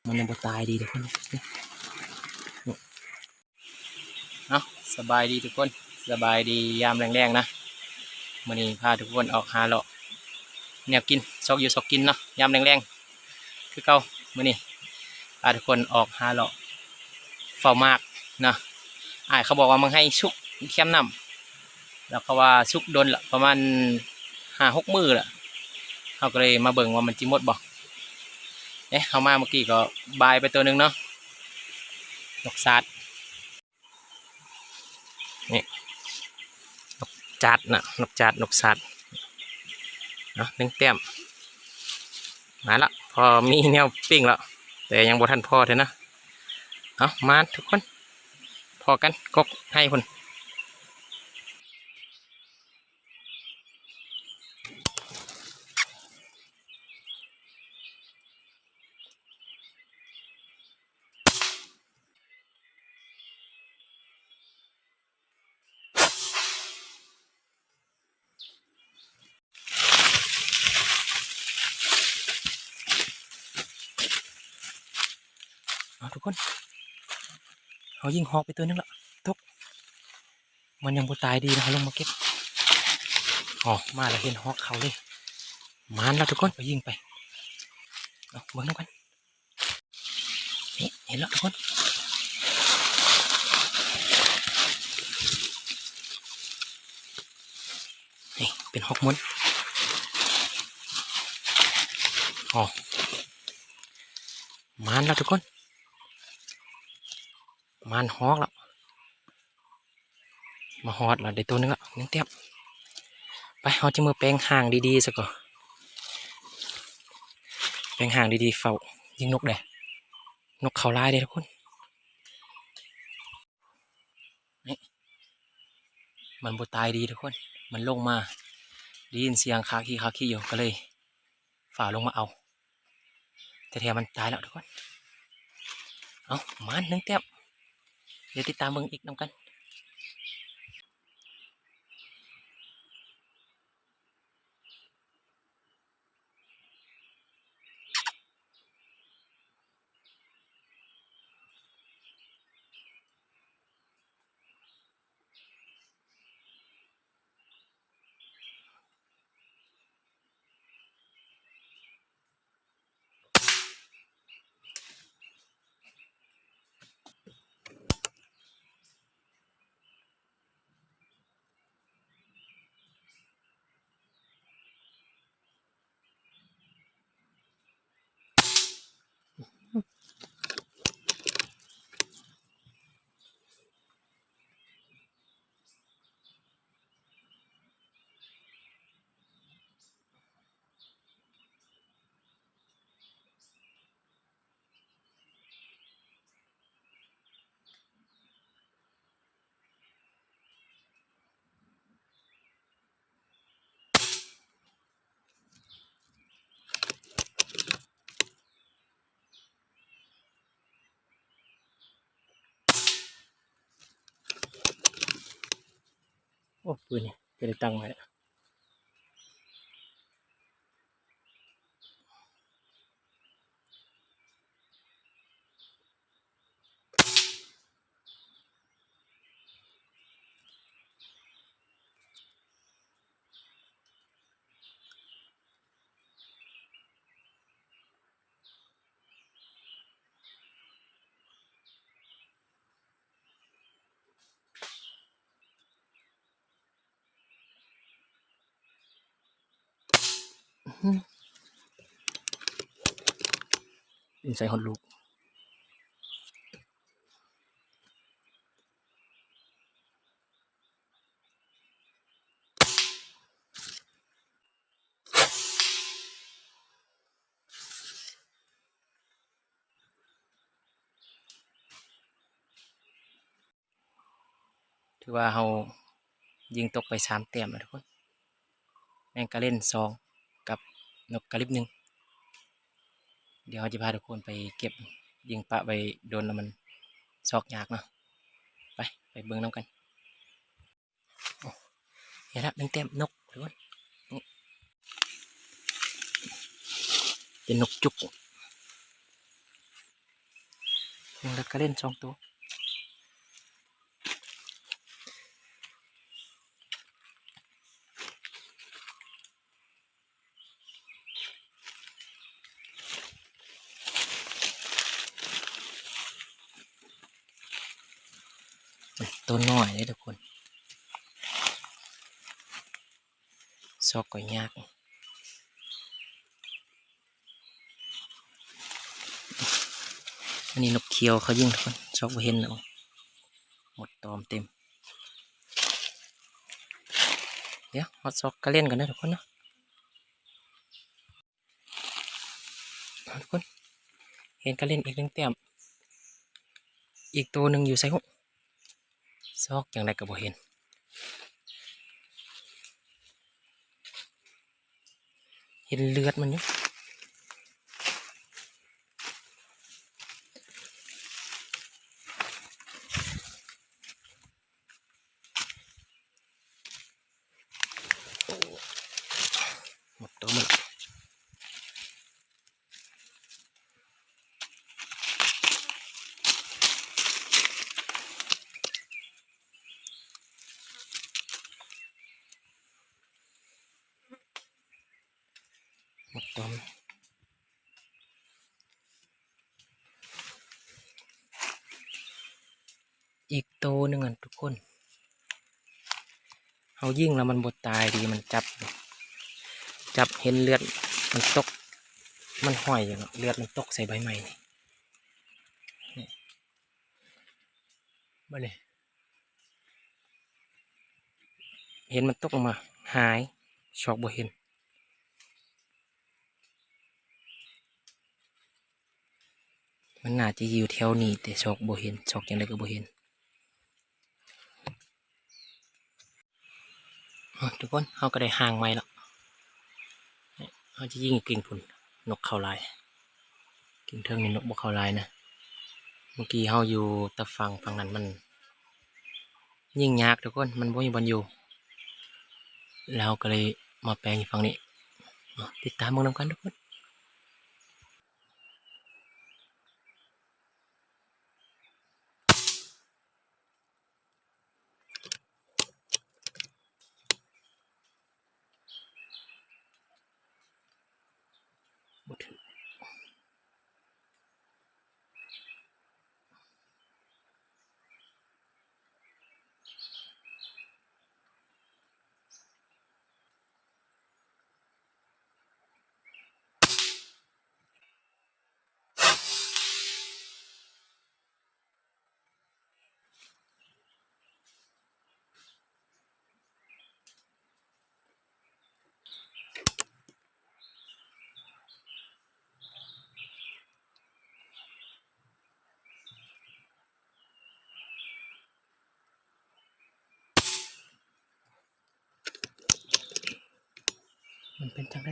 ມັນຍັງບໍ່ຕາຍດີເດ້ທຸກຄົນ. ເອົາ ສະບາຍດີທຸກຄົນ ສະບາຍດີຍາມແລງໆນະ. ມື້ນີ້ພາທຸກຄົນອອກຫາເລາະແນວກິນ ຊອກຢູ່ຊອກກິນເນາະ ຍາມແລງໆຄືເກົ່າ. ມື້ນີ້ພາທຸກຄົນອອກຫາເລາະເຝົ້າໝາກເນາະ. ອ້າຍເຂົາບອກວ່າໝາກໄຮສຸກແຄມນ້ຳ ແລ້ວເຂົາວ່າສຸກດົນລະ ປະມານຫ້າຫົກມື້ລະ. ເຮົາກໍເລີຍມາເບິ່ງວ່າມັນຊິໝົດບໍ່. ເອະ ເຮົາມາເມື່ອກີ້ກໍບາຍໄປໂຕໜຶ່ງເນາະ ນົກສາດ. ນີ້ ນົກຈາດນະ ນົກຈາດ ນົກສາດເນາະ ໜຶ່ງແຕ້ມ. ມາລະ ພໍມີແນວປີ້ງລະ ແຕ່ຍັງບໍ່ທັນພໍເທື່ອນະ. ເອົາ ມາທຸກຄົນ ພໍ້ກັນກົກໄຮພຸ້ນ. ເອົາທຸກຄົນ ເຮົາຍິງຮອກໄປຕົວໜຶ່ງລະ ຕົກ. ມັນຍັງບໍ່ຕາຍດີນະ ເຮົາລົງມາເກັບ. ອໍ ມາລະ ເຫັນຮອກເຂົາເລີຍ. ມານລະທຸກຄົນ ໄປຍິງໄປ. ເອົາ ເບິ່ງນຳກັນ. ນີ້ ເຫັນແລ້ວທຸກຄົນ ນີ້ເປັນຮອກມົນ. ອໍ ມານແລ້ວທຸກຄົນ ມານຮອກແລ້ວ. ມາຮອດລະ ໄດ້ໂຕໜຶ່ງລະ ໜຶ່ງແຕ້ມ. ໄປ ເຮົາຈະເມືອແປງຮ່າງດີໆຊະກ່ອນ ແປງຮ່າງດີໆ ເຝົ້າຍິງນົກເດ້. ນົກເຂົາຫຼາຍເດ້ທຸກຄົນ. ນີ້ ມັນບໍ່ຕາຍດີທຸກຄົນ ມັນລົງມາ ໄດ້ຍິນສຽງຄາຄີຄາຄີຢູ່ ກໍເລີຍຟ້າວລົງມາເອົາ. ແທ້ໆມັນຕາຍແລ້ວທຸກຄົນ. ເອົາ ມານໜຶ່ງແຕ້ມ ດຽວຕິດຕາມເບິ່ງອີກນຳກັນ. ໂອ້ ປືນນີ້ຈະໄດ້ຕັ້ງໄວ້. ອື້ຫື ບິນໃສ່ຮອດລູກ. ຖືວ່າເຮົາຍິງຕົກໄປສາມແຕ້ມແລ້ວທຸກຄົນ ແມງກາເລັນສອງ ກັບນົກກາລິບໜຶ່ງ. ດຽວເຮົາຈະພາທຸກຄົນໄປເກັບ ຍິງປະໄວ້ດົນແລ້ວມັນຊອກຍາກເນາະ. ໄປ ໄປເບິ່ງນຳກັນ. ໂອ້ ເຫັນລະ ໜຶ່ງແຕ້ມນົກທຸກຄົນ ນີ້ ເປັນນົກຈຸກ. ຍັງເຫຼືອກະເລັນສອງໂຕ. ໂຕນ້ອຍເດ້ທຸກຄົນ ຊອກກໍຍາກ. ອັນນີ້ນົກຂຽວເຂົາຍິງທຸກຄົນ ຊອກບໍ່ເຫັນແລ້ວ ໝົດຕອມເຕັມ. ດຽວເຮົາຊອກກະເລັນກ່ອນເດີທຸກຄົນເນາະ. ທຸກຄົນ ເຫັນກະເລັນອີກໜຶ່ງແຕ້ມ ອີກໂຕໜຶ່ງຢູ່ໃສຫຸ ຊອກຈັ່ງໃດກໍບໍ່ເຫັນ ເຫັນເລືອດມັນຢູ່. ໂອ້ ໝົດຕົວໝົດ. ໝົດຕົວໝົດ. ອີກໂຕໜຶ່ງຫັ້ນທຸກຄົນ ເຮົາຍິງແລ້ວມັນບໍ່ຕາຍເດ ມັນຈັບ ຈັບເຫັນເລືອດມັນຕົກ ມັນຫ້ອຍຢູ່ເນາະ ເລືອດມັນຕົກໃສ່ໃບໄມ້ນີ້ ນີ້ ບັດນີ້ ເຫັນມັນຕົກລົງມາ ຫາຍ ຊອກບໍ່ເຫັນ. ມັນໜ້າຈະຢູ່ແຖວນີ້ ແຕ່ຊອກບໍ່ເຫັນ ຊອກຈັ່ງໃດກໍບໍ່ເຫັນ. ໂອ້ ທຸກຄົນ ເຮົາກໍໄດ້ຮ່າງໃໝ່ແລ້ວ. ເຮົາຈະຍິງກິ່ງພຸ້ນ ນົກເຂົ້າຫຼາຍ ກິ່ງເທິງນີ້ນົກບໍ່ເຂົ້າຫຼາຍນະ. ເມື່ອກີ້ເຮົາຢູ່ຕາຝັ່ງ ຝັ່ງນັ້ນມັນ ຍິງຍາກທຸກຄົນ ມັນບໍ່ມີບ່ອນຢູ່ ແລ້ວເຮົາກໍເລີຍມາແປງຢູ່ຝັ່ງນີ້. ຕິດຕາມເບິ່ງນຳກັນທຸກຄົນ. ມັນເປັນຈັ່ງໃດ?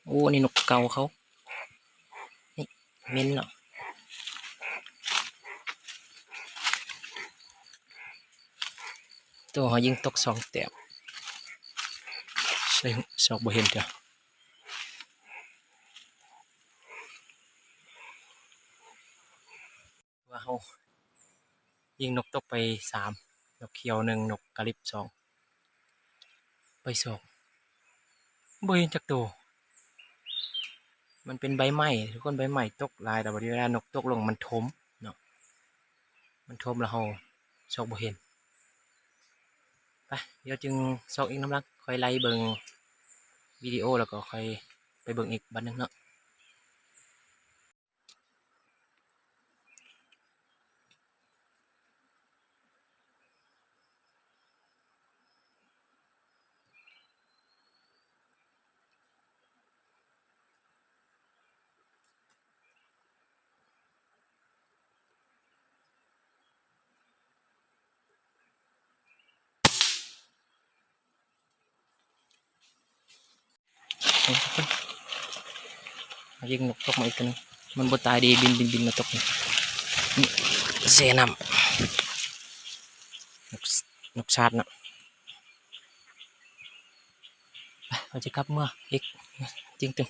ໂອ້ ອັນນີ້ນົກເກົ່າເຂົາ ນີ້ ເໝັນເນາະ. ໂຕເຮົາຍິງຕົກສອງແຕ້ມ ໃສ່ ຊອກບໍ່ເຫັນເທື່ອ. ວ່າເຮົາຍິງນົກຕົກໄປສາມ ນົກຂຽວໜຶ່ງ ນົກກາລິບສອງ ໄປສອງ ບໍ່ເຫັນຈັກໂຕ. ມັນເປັນໃບໄມ້ທຸກຄົນ ໃບໄມ້ຕົກຫຼາຍ ແລ້ວບັດເວລານົກຕົກລົງມັນຖົມເນາະ ມັນຖົມແລ້ວເຮົາຊອກບໍ່ເຫັນ. ໄປ ດຽວຈຶ່ງຊອກອີກນຳຫຼັງ ຄ່ອຍໄລ່ເບິ່ງວິດີໂອ ແລ້ວກໍຄ່ອຍໄປເບິ່ງອີກບັດໜຶ່ງເນາະ. ເອົາຍິງນົກຕົກມາອີກຕົວໜຶ່ງ ມັນບໍ່ຕາຍເດ້ ບິນ ບິນ ບິນມາຕົກນີ້ ແຊ່ນ້ຳ ນົກ ນົກຊາດເນາະ. ໄປ ເຮົາຈະກັບເມືອອີກ ຈິງຕຶງ.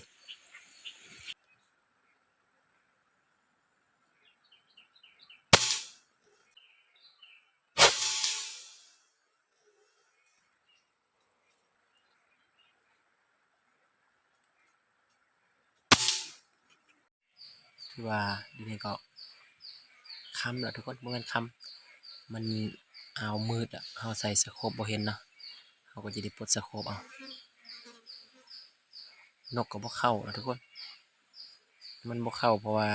ຄືວ່າດຽວນີ້ກໍຄ່ຳແລ້ວທຸກຄົນ ບໍ່ແມ່ນຄ່ຳ ມັນອ້າວມືດແລ້ວ ເຮົາໃສ່ສະໂຄບບໍ່ເຫັນເນາະ ເຮົາກໍຈະໄດ້ປົດສະໂຄບເອົາ. ນົກກໍບໍ່ເຂົ້າເນາະທຸກຄົນ ມັນບໍ່ເຂົ້າ ເພາະວ່າ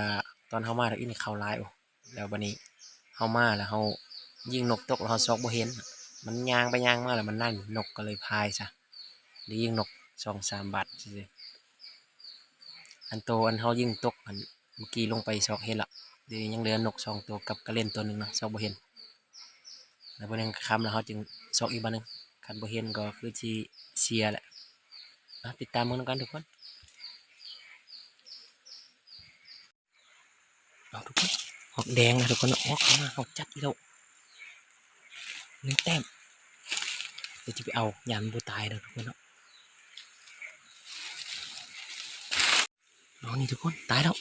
ຕອນເຮົາມາທາງອີ່ນີ້ເຂົ້າຫຼາຍ ໂອ້ ແລ້ວບັດນີ້ເຮົາມາແລ້ວເຮົາຍິງນົກຕົກ ແລ້ວເຮົາຊອກບໍ່ເຫັນ ມັນຍ່າງໄປຍ່າງມາ ແລ້ວມັນນັ້ນ ນົກກໍເລີຍພາຍຊະ ໄດ້ຍິງນົກສອງສາມບາດຊື່ໆ. ອັນໂຕອັນເຮົາຍິງຕົກຫັ້ນ ເມື່ອກີ້ລົງໄປຊອກເຫັນລະ ດຽວນີ້ຍັງເຫຼືອນົກສອງໂຕກັບກະເລັນໂຕໜຶ່ງເນາະ ຊອກບໍ່ເຫັນ. ແລ້ວເບິ່ງຄ່ຳແລ້ວເຮົາຈຶ່ງຊອກອີກບາດໜຶ່ງ ຄັນບໍ່ເຫັນກໍຄືຊິເສຍແຫຼະ. ມາຕິດຕາມເບິ່ງນຳກັນທຸກຄົນ. ເອົາທຸກຄົນ ຮອກແດງນະທຸກຄົນເນາະ ອອກມາ ເຮົາຈັບອີກແລ້ວ ໜຶ່ງແຕ້ມ ດຽວຈະໄປເອົາ ຢ້ານມັນບໍ່ຕາຍເນາະທຸກຄົນເນາະ. ເອົານີ້ທຸກຄົນ ຕາຍແລ້ວ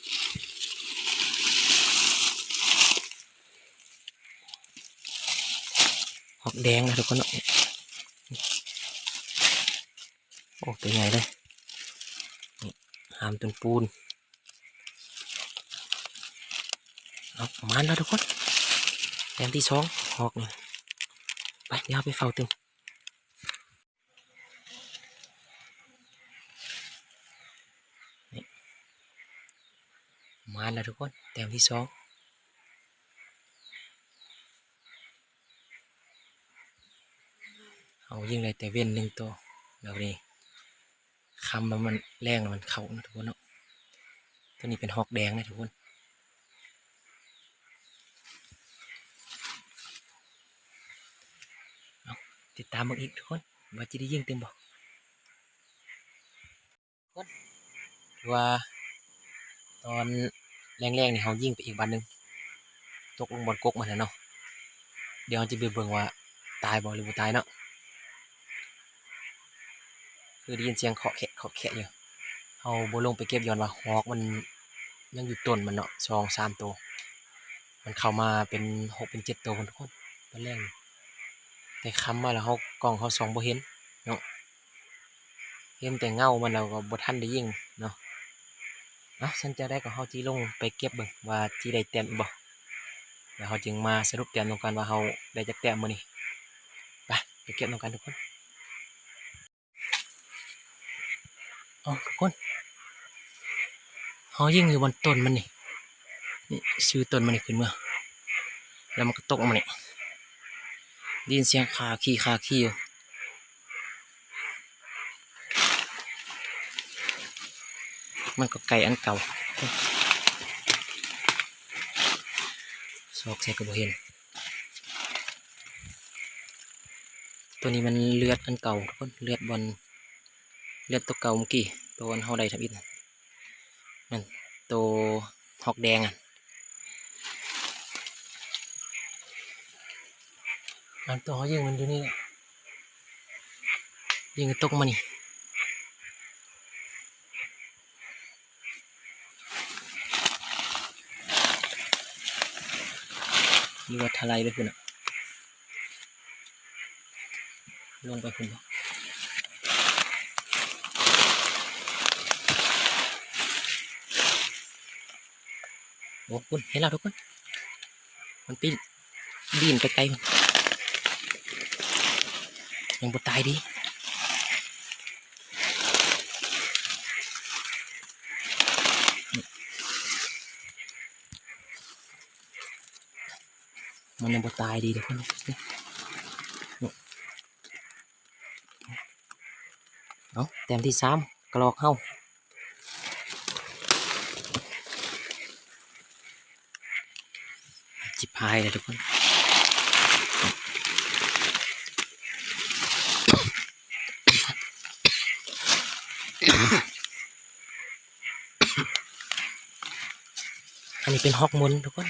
ຮອກແດງນະທຸກຄົນເນາະ. ໂອ້ ຕົວໃຫຍ່ເລີຍ ນີ້ ຫາມຕົ້ນປູນ. ເອົາ ມາແລ້ວທຸກຄົນ ແຕ້ມທີສອງ ຮອກນີ້. ໄປ ດຽວເຮົາໄປເຝົ້າຕື່ມ. ນີ້ ມາແລ້ວທຸກຄົນ ແຕ້ມທີສອງ. ເຮົາຍິງໄດ້ແຕ່ເວັ້ນໜຶ່ງໂຕ ແລ້ວນີ້ຄ່ຳແລ້ວມັນແລງແລ້ວມັນເຂົ້າເນາະທຸກຄົນເນາະ. ຕົວນີ້ເປັນຮອກແດງນະທຸກຄົນ. ເອົາ ຕິດຕາມເບິ່ງອີກທຸກຄົນ ວ່າຈະໄດ້ຍິງຕື່ມບໍ່. ຄົນ ຄືວ່າຕອນແລງໆນີ້ເຮົາຍິງໄປອີກບາດໜຶ່ງ ຕົກລົງບ່ອນກົກມັນແຫຼະເນາະ. ດຽວເຮົາຈະໄປເບິ່ງວ່າຕາຍບໍ່ ຫຼືບໍ່ຕາຍເນາະ. ຄືໄດ້ຍິນສຽງເຄາະແຄະ ເຄາະແຄະຢູ່ ເຮົາບໍ່ລົງໄປເກັບ ຍ້ອນວ່າຮອກມັນຍັງຢູ່ຕົ້ນມັນເນາະ ສອງສາມໂຕ ມັນເຂົ້າມາເປັນຫົກເປັນເຈັດໂຕພຸ້ນທຸກຄົນ ຕອນແລງນີ້. ແຕ່ຄ່ຳມາແລ້ວເຮົາ ກ້ອງເຮົາສ່ອງບໍ່ເຫັນເນາະ ເຫັນແຕ່ເງົາມັນ ແລ້ວກໍບໍ່ທັນໄດ້ຍິງເນາະ. ເອົາ ຊັ້ນຈັ່ງໃດກໍເຮົາຊິລົງໄປເກັບເບິ່ງວ່າຊິໄດ້ແຕ້ມອີກບໍ່ ແລ້ວເຮົາຈຶ່ງມາສະຫຼຸບແຕ້ມນຳກັນວ່າເຮົາໄດ້ຈັກແຕ້ມມື້ນີ້. ໄປ ໄປເກັບນຳກັນທຸກຄົນ. ເອົາທຸກຄົນ ເຮົາຍິງຢູ່ບ່ອນຕົ້ນມັນນີ້ ນີ້ຊື່ຕົ້ນມັນນີ້ຂຶ້ນເມືອ ແລ້ວມັນກໍຕົກລົງມານີ້ ໄດ້ຍິນສຽງຄາຄີ ຄາຄີຢູ່ ມັນກໍໄກອັນເກົ່າ ຊອກໃສກໍບໍ່ເຫັນ. ຕົວນີ້ມັນເລືອດອັນເກົ່າທຸກຄົນ ເລືອດບ່ອນ ເລືອດຕົວເກົ່າເມື່ອກີ້ ຕົວອັນເຮົາໄດ້ທຳອິດນັ້ນ ໂຕຮອກແດງຫັ້ນ ອັນໂຕເຮົາຍິງມັນຢູ່ນີ້ແຫຼະ ຍິງຕົກມານີ້. ຫຼືວ່າຖະໄຫຼໄປພຸ້ນນະ ລົງໄປພຸ້ນບໍ? ໂອ້ ພຸ້ນ ເຫັນແລ້ວທຸກຄົນ ມັນໄປ ບິນໄປໄກພຸ້ນ ຍັງບໍ່ຕາຍດີ. ມັນຍັງບໍ່ຕາຍດີເດ້ທຸກຄົນ. ເອົາ ແຕ້ມທີສາມ ກະຫຼອກເຮົາ ຊິພາຍແລ້ວທຸກຄົນ. ອັນນີ້ເປັນຮອກມົນທຸກຄົນ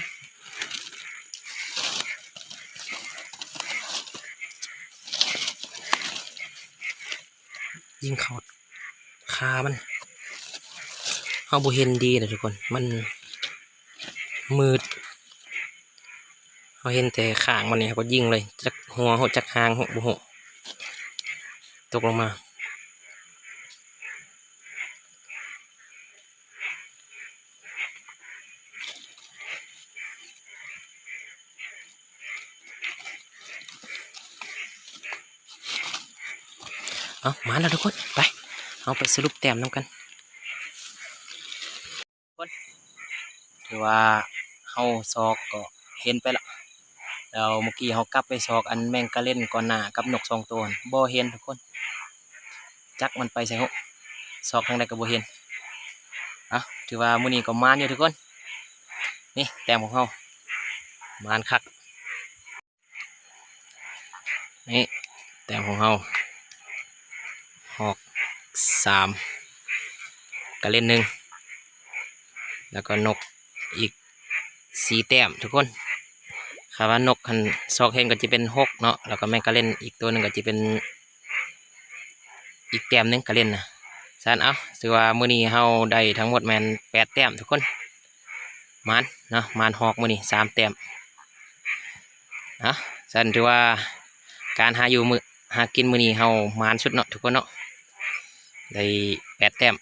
ຍິງເຂົ້າຄາມັນ ເຮົາບໍ່ເຫັນດີນະທຸກຄົນ ມັນມືດ ເຮົາເຫັນແຕ່ຂ້າງມັນນີ້ ເຮົາກໍຍິງເລີຍ ຈັກຫົວຮູ້ ຈັກຫາງຮູ້ ບໍ່ຮູ້ ຕົກລົງມາ. ເອົາ ມາແລ້ວທຸກຄົນ ໄປ ເຮົາໄປສະຫຼຸບແຕ້ມນຳກັນ. ຄົນ ຖືວ່າເຮົາຊອກກໍເຫັນໄປລະ ແລ້ວເມື່ອກີ້ເຮົາກັບໄປຊອກອັນແມງກະເລັນກ່ອນໜ້າກັບນົກສອງໂຕຫັ້ນ ບໍ່ເຫັນທຸກຄົນ ຈັກມັນໄປໃສຮູ້ ຊອກທາງໃດກໍບໍ່ເຫັນ. ເອົາ ຖືວ່າມື້ນີ້ກໍໝານຢູ່ທຸກຄົນ ນີ້ແຕ້ມຂອງເຮົາ ໝານຄັກ. ນີ້ແຕ້ມຂອງເຮົາ ຮອກສາມ ກະເລັນໜຶ່ງ ແລ້ວກໍນົກອີກສີ່ແຕ້ມທຸກຄົນ. ຄຳວ່ານົກຫັ້ນ ຊອກເຫັນກໍຈະເປັນຫົກເນາະ ແລ້ວກໍແມ່ນກະເລັນອີກໂຕໜຶ່ງກໍຈະເປັນອີກແຕ້ມໜຶ່ງ ກະເລັນນະ. ຊັ້ນ ເອົາ ຖືວ່າມື້ນີ້ເຮົາໄດ້ທັງໝົດແມ່ນແປດແຕ້ມທຸກຄົນ. ໝານເນາະ ໝານຮອກມື້ນີ້ສາມແຕ້ມ. ເອົາ ຊັ້ນຖືວ່າການຫາຢູ່ມື້ ຫາກິນມື້ນີ້ເຮົາໝານສຸດເນາະທຸກຄົນເນາະ ໄດ້ແປດແຕ້ມ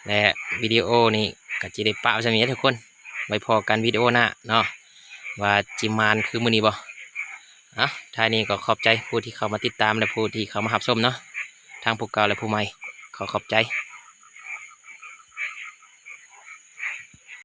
ແລະ ວິດີໂອນີ້ກໍຈະໄດ້ປະໄວ້ສ່ຳນີ້ທຸກຄົນ ໄວ້ພໍ້ກັນວິດີໂອໜ້າເນາະ ວ່າຈະໝານຄືມື້ນີ້ບໍ່. ເອົາ ທ້າຍນີ້ກໍຂອບໃຈຜູ້ທີ່ເຂົ້າມາຕິດຕາມ ແລະ ຜູ້ທີ່ເຂົ້າມາຮັບຊົມເນາະ ທັງຜູ້ເກົ່າ ແລະ ຜູ້ໃໝ່ ຂໍຂອບໃຈ.